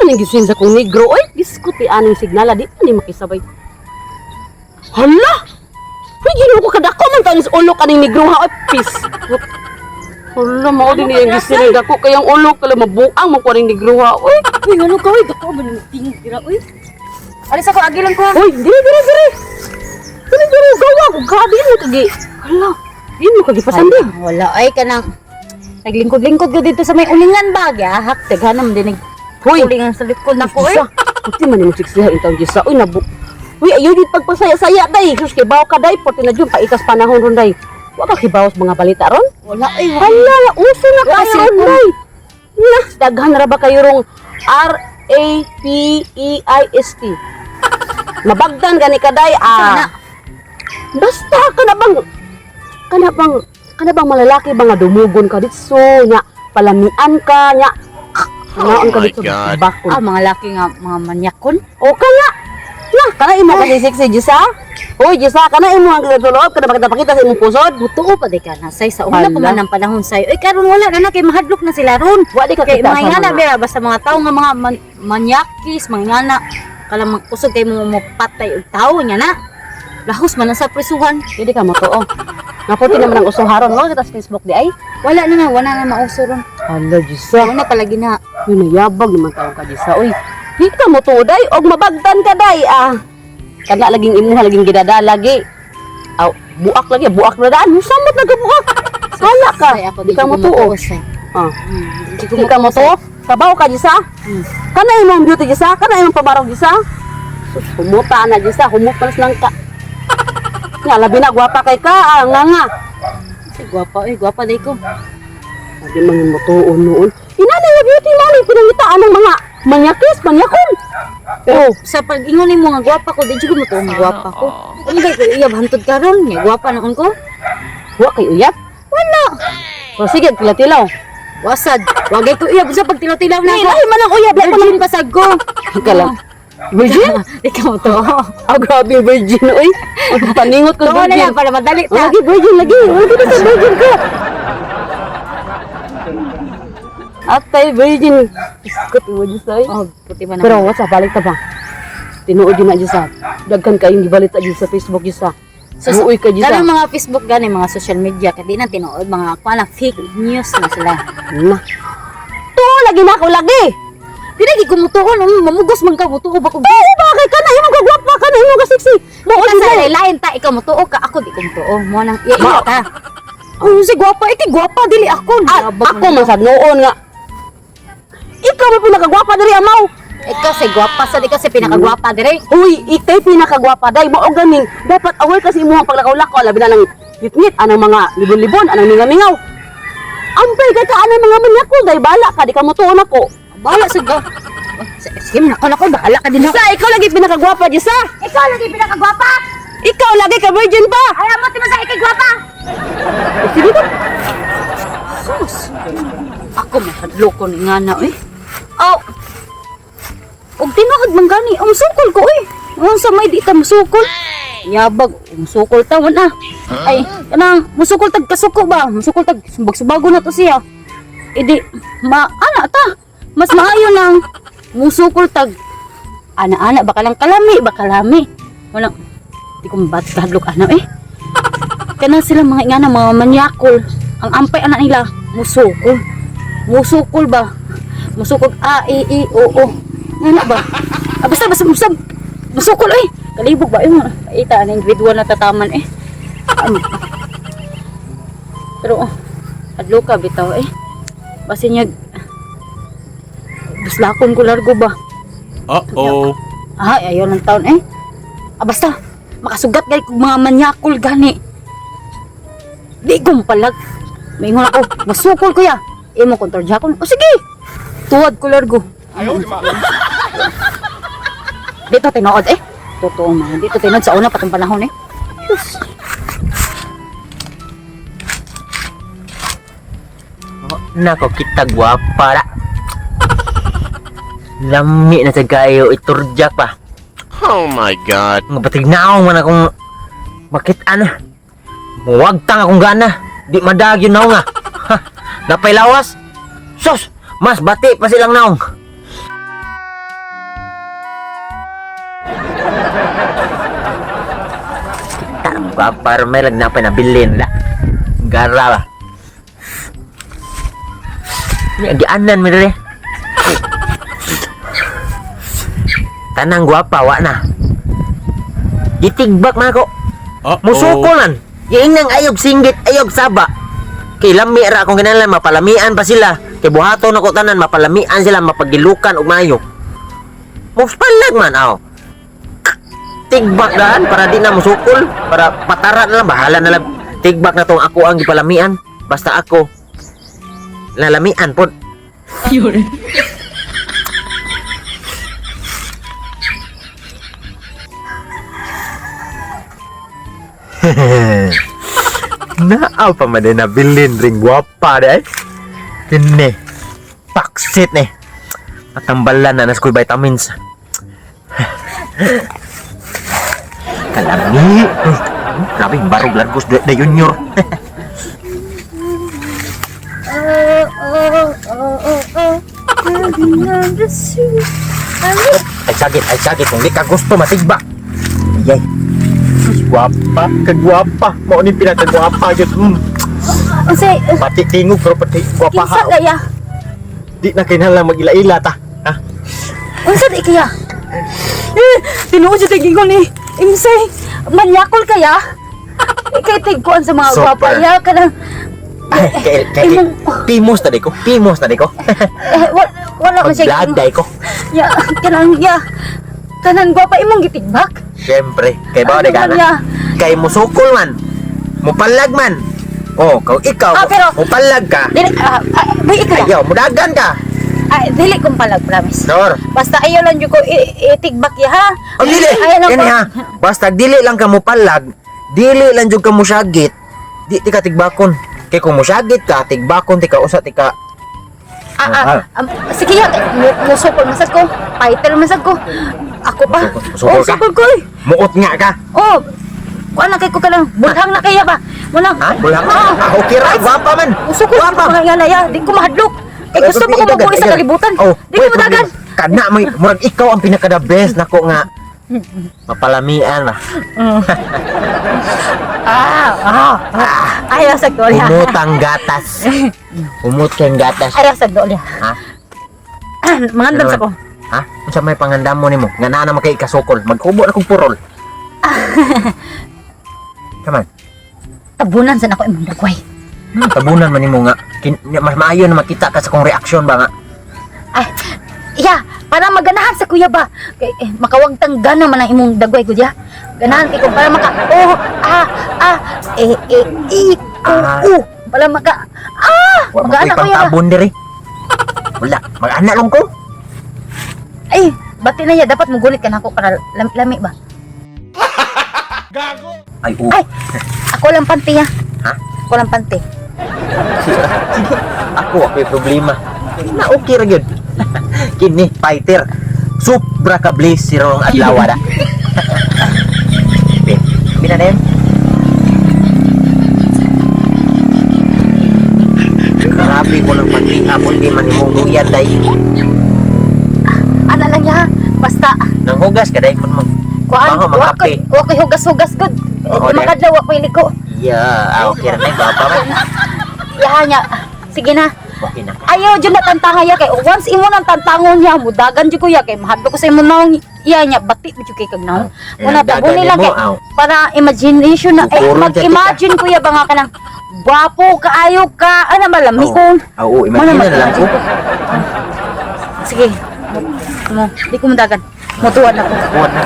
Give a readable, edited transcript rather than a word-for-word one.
man ang gisin sa kong negro oy. Diskuti aning signala di pa ni makisabay. Hala! Uy, Ginoo ko, kadako man taong sa ulo kaning negro ha oy. Peace. Hala, mao din niyang gisin dako kayang ulo kala mabuang man ko aning negro ha oy. Uy, ano ka, uy? Dako ba ng tingog dira, uy? Alis ako, agi lang ko. Uy, diri diri diri. Diri diri gawa ko grabe mo kagi. Hala, di mo kagi pasandig. Wala, ay, kanang naglingkod-lingkod ko dito sa may ulingan ba? Gahak, daghanam dinig. Hoy, Ulingan sa likod na ko, uy. Jisa, puti man nimo siksiha intawon Jisa. Uy, nabu. Uy, ayaw di pagpasaya-saya day. Sus kay baw ka day, porte na jud paikas panahon ron day. Wa ka kibaw sa mga balita ron? Wala, ay, wala. Hala, uso na Wala, kayo ron cellphone. day. Na, daghan ra ba kayo rong R A P E I S T? Mabagdan gani ka day Sana. ah. Basta kana bang malalaki ba nga dumugon ka ditso nya palamian ka nya naon ka Oh my ditso God. bakon. Ah, mga laki nga, mga manyakon. O kaya, na, kana imo kasi sexy, Jisa. Uy, Jisa, kana imo ang ginatulog, kana pakita pakita sa imong pusod. Butuo pa di ka na, say, sa una pa Hala. man ang panahon, say. Uy, karon wala na na, kay mahadlok na sila ron. Wa di ka Kay kita mga sa ingana, mga. bira, basta mga tao nga mga manyakis, mga ingana, kalang kusog kay mo mo patay og tao nya na. Lahos man na sa presuhan. Di ka motoo. Naputi naman ang uso haron mo kita sa Facebook di ay. Wala na na, wala na mauso ron. Hala, Jisa. Wala palagi na. Uy, nayabag naman taong ka, Jisa. Uy, di ka mo day og mabagdan ka day ah. Kana laging imuha laging gidada lagi. Aw, buak lagi, buak na daan. Samot na buak. Hala ka. Say, ako Di ka ko mo tuo. matuo, say. Ah. Di ko Di ka mo matuo, say. tuo. Kabaw ka, Jisa. Kana imong beauty, Jisa. Kana imong pabarog, Jisa. Sus, humuta na, Jisa. Humuta na lang ka. Nga, labi na, gwapa kay ka. Ah, nga nga. Say, gwapa, eh, gwapa day ko. Sabi mga mo tuon noon. Inana nga beauty, mali. Pinangitaan ng mga manyakis, manyakon. Oh, Sa pag-ingon nimo nga gwapa ko, di jud ko matuo nga gwapa ko. Ano kay ko iyab hantod karon, nga gwapa na ko. Wa kay uyap. Wala. O sige, tilaw-tilaw. Wasad. Wagay ko iyab sa pagtilaw-tilaw na Ay, ako. lahi man ang uyap. Lahi man Virgin pasag ko. ang kala. Virgin? Di ka mo to. Ah, grabe, virgin, oy. Paningot ko, Tuo na virgin. lang para madali Oh, ta. lagi, virgin, lagi. Lagi na sa virgin ko. Atay, virgin. Iskot mo, Diyos, ay. Oh, puti ba naman. Pero what's up, balik ta ba? Tinuod yun na, Diyos, ah. Daghan kayong gibalita, Diyos, sa Facebook, Diyos, ah. So, Buoy ka, Diyos, ah. Kanang mga Facebook gani, mga social media, kay di na tinuod mga kuan na fake news na sila. Na. Tuo, lagi na ako, lagi. Di lagi kumutuon, mamugos man ka mutuo ba ko. Oo, bakit ka na? Imong kagwapa ka na, imong kasiksi. Buoy, Kasi Diyos, lain ta ikaw mutuo ka, ako di ko mutuo. Mo nang iya Ma- iya ta. Oh, si gwapa, ikay gwapa dili ako. Ah, Yabang ako man sad noon nga. Ikaw may pinakagwapa diri amaw. Ikaw si gwapa sa di ka si pinakagwapa dire. Uy, ikay pinakagwapa day mao ganing dapat aware kasi imong paglakaw-lakaw labi na ng ngitngit anang mga libon-libon anang mingamingaw. Ampay kay ka anang mga manyakol day bala ka di ka motuon ako. Bahala sa ga. Sige, nako nako bahala ka din ako. Sa ikaw lagi pinakagwapa di sa. Ikaw lagi pinakagwapa. Ikaw lagi ka virgin pa. Ay amo ti sa ikay gwapa. Eh, sige ba? Sus. Ako mahadlok ko ni ngana eh. Aw. Og tinuod man gani, ang sukol ko eh. Unsa may di ta musukol? Yabag, musukol ta na. Ay, kanang musukol tag kasuko ba? Musukol tag sumbag-subago na to siya. Idi ma ana ta. Mas maayo nang musukol tag ana-ana baka lang kalami, baka lami. Walang di ko mabat kahadlok ana eh. Kana sila mga ingana mga manyakol. Ang ampay anak nila musukol. Musukol ba? Musukol A E I O O. Ngana ba? Ah, basta basta basta musukol eh. Kalibog ba yun? Ita ang individual na tataman eh. Pero oh, adlo ka bitaw eh. Basin niya buslakon ko largo ba? Uh-oh. Ah, ayaw ng taon eh. Ah, basta, makasugat gay kog mga manyakol gani. Di ko mapalag. Maingon ako, masukol kuya. Imo kontor jakon. O sige. Tuwad ko largo. Dito tinuod eh. Totoo man. Dito tinuod sa una patong panahon eh. Diyos. Nako kita gwapa ra. Lami na sa kayo iturjak pa. Oh my God. Nga patignaong man akong bakit ana. Muwagtang akong gana. Di madag yun naong ah. Ha, napay lawas. Sus, mas bati pa silang naong. Gwapa may lag na pa nabilin la. Gara ba. Ni gianan mi dire. Tanang gwapa wa na. Gitigbak man ako. Uh-oh. Musuko man. Giingang ayog singgit, ayog saba. Kay lami ra akong kinahanglan mapalamian pa sila. Kay buhaton ako tanan mapalamian sila mapagilukan og maayo. Muspalag man aw. Tigbak daan para di na musukol, para patara na lang bahala na lang. Tigbak na tong ako ang gipalamian. Basta ako lalamian pod. Naaw pa man din nabilin ring gwapa di ay. Kini. Paksit ni. Matambalan na nas ko'y vitamins. Kalami. Uy, grabe, barog largos da junior. Ay sakit, ay sakit. Kung di ka gusto, matigba. Ayay. Gwapa, kagwapa. Mao ni pinakagwapa gyud. Unsay Pati tingog pero pati gwapa kinsa kaya? Di na kinahanglan mag-ila-ila ta. Ha? Unsa di kaya? Eh, tinuod jud gingon ni Imsay, manyakol kaya? Ikay tigkuan sa mga Super. gwapa ya kanang Ay, kay, kay, pimos na di ko. Pimos na di ko. eh, wala man siya. Pag-vlog day ko. Ya, kanang ya. Kanang gwapa imong gitigbak. Siyempre, kay bao Ano di ka man na. ya? Kay musukol man. Mupalag man. Oh, kau ikaw, Ah, pero- mupalag ka. Dili bay ikaw. Ayaw, mudagan ka. Ay, dili kong palag, promise. Sure. Basta ayaw lang jud ko itigbak ya ha. Ang dili. Ayaw lang Yan ko. ha. Basta dili lang ka mupalag, dili lang jud ka musyagit, di ti ka tigbakon. Kay kung musyagit ka, tigbakon ti ka usa ti ka. Sige ya, musukol masad ko. Title masad ko. Ako pa. Musukol Oh, ka? sukol ko. Eh. Muot nga ka. Oh. Kuan na kay ko kanang bulhang na kaya ba? Muna. Ha? Bulang. Ah. Ah, okay ra, gwapa man. Usukol Gwapa. ko nga na ya, di ko mahadlok. Kay gusto mo ko mabuhi sa kalibutan. Oh, Di ko wait, madagan. problema. Kana may murag ikaw ang pinaka the best nako nga. Mapalamian ba. Ayaw sa dolya. Humot ang gatas. Humot kang gatas. Ayaw sa dolya. Ha? Mangandam sa ko. Ha? Unsa may pangandam mo nimo? Nga naa na makay kasukol. Magkubo na kong purol. Come on. Tabunan sa nako imong dagway. Tabunan man nimo nga. Mas maayo na makita ka sa kong reaksyon ba nga. Ay, ya, para maganahan sa kuya ba? Kay eh, makawagtang gana man ang imong dagway ko ya. Ganahan kay ko para maka oh ah ah eh eh i o u para maka ah Wa man magana ko'y kuya ba? pangtabon diri. Wala, mag-ana lang ko. Ay, bati na ya dapat mugunit ka nako para lami ba? Ay, oo. Ay, ako lang panty ya. Ha? Ako lang panty. Sige, ako ako'y problema. Na okay ra gyud. Kini fighter. Sobra ka bliss si rong adlaw da. Okay, Bina na yun. Grabe ko ng pagtihapon di man imong luyan day. Ana lang ya, basta Nang hugas ka day man mag. kuan Baho, wa ko magkape. wa ko hugas-hugas gud. Oo, Eh, makadlaw wa ko liko. Yeah, okay ra na baba man. Ya nya. Sige na. Okay na. Ayaw jud na tantanga ya kay once imo nang tantangon niya mudagan jud ko ya kay mahadlok ko sa imo naong iya niya bati jud kay kag naong. Eh, Muna dagan tabuni lang nimo, kay aw. para imagination na eh, Sukuron mag-imagine ko ya ba nga kanang gwapo kaayo ka ana malami ko. Oo, imagine na lang ko. Sige. Mo, di ko mudagan. Motuwan ako. Kuwan na.